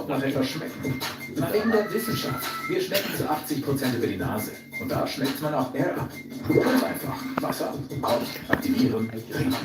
Nachher schmecken. Nach Ende der Wissenschaft, wir schmecken zu achtzig Prozent über die Nase. Und da schmeckt man auch R ab. Ganz einfach. Wasser, auf, aktivieren, trinken.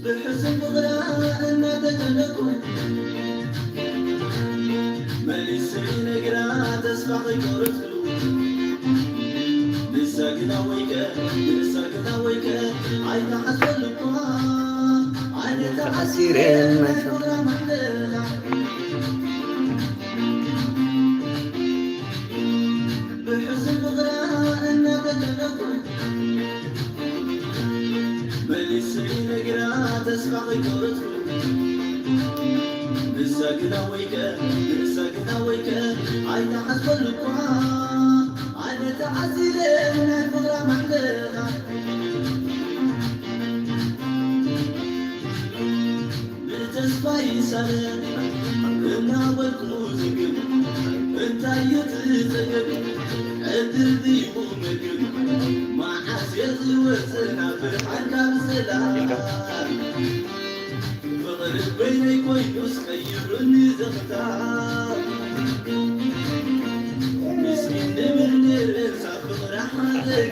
ብሕሱም ፍቕራ እናተጨነቕኩ መሊሰ ይነግራ ተስፋ ከይቆረጽኩ ንሳ ግና ወይከ ንሳ ግና ወይከ ኣይትሓስበሉ እኳ ኣነ ተዓሲረ ናይ ፍቕራ ማሕለላ ብሕሱም ፍቕራ እናተጨነቕኩ መሊሰ ይነግራ ተስፋ ከይቆረጽኩ ንሳ ግና ወይከ ንሳ ግና ወይከ ኣይትሓስበሉ እኳ ኣነ ተዓሲረ ናይ ፍቕራ ማሕለላ ብተስፋ ይሳለ እናበልኩ ዝግብ እንታይ እዩ እቲ ጸገም ዕድል ድዩ ምግብ መዓስ እየ ዝወጽእ ናብ ብርሃን ካብ ሰላም ፍቕሪ በይነይ ኮይኑስ ቀይሩኒ ዘኽታ ምስኪን ንብል ነይረ ሳብ ፍቕሪ ሓደጋ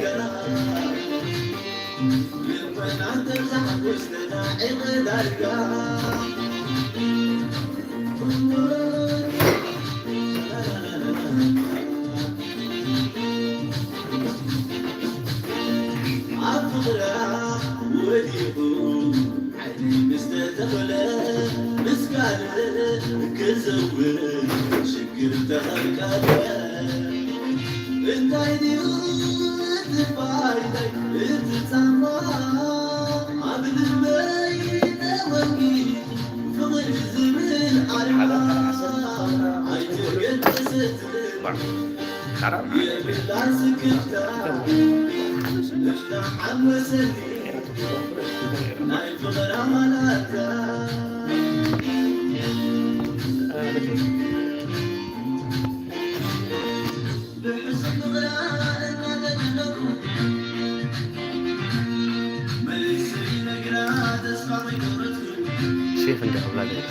ሽግር ተኸልቀለ እንታይ ድዩ እቲ ፋይዳይ እቲ ጻማ ኣብ ልበይ ተወጊ ፍቕሪ ዝብል ኣርማ ኣይተገደሰትን የብላን ስክፍታ እናሓመሰኒ ናይ ፍቕራ ማላታ ብሕሱም ፍቕራ እናተጨነቕኩ መሊሰ ይነግራ ተስፋ ሴፍ እንዲያ ክብላ ገለ።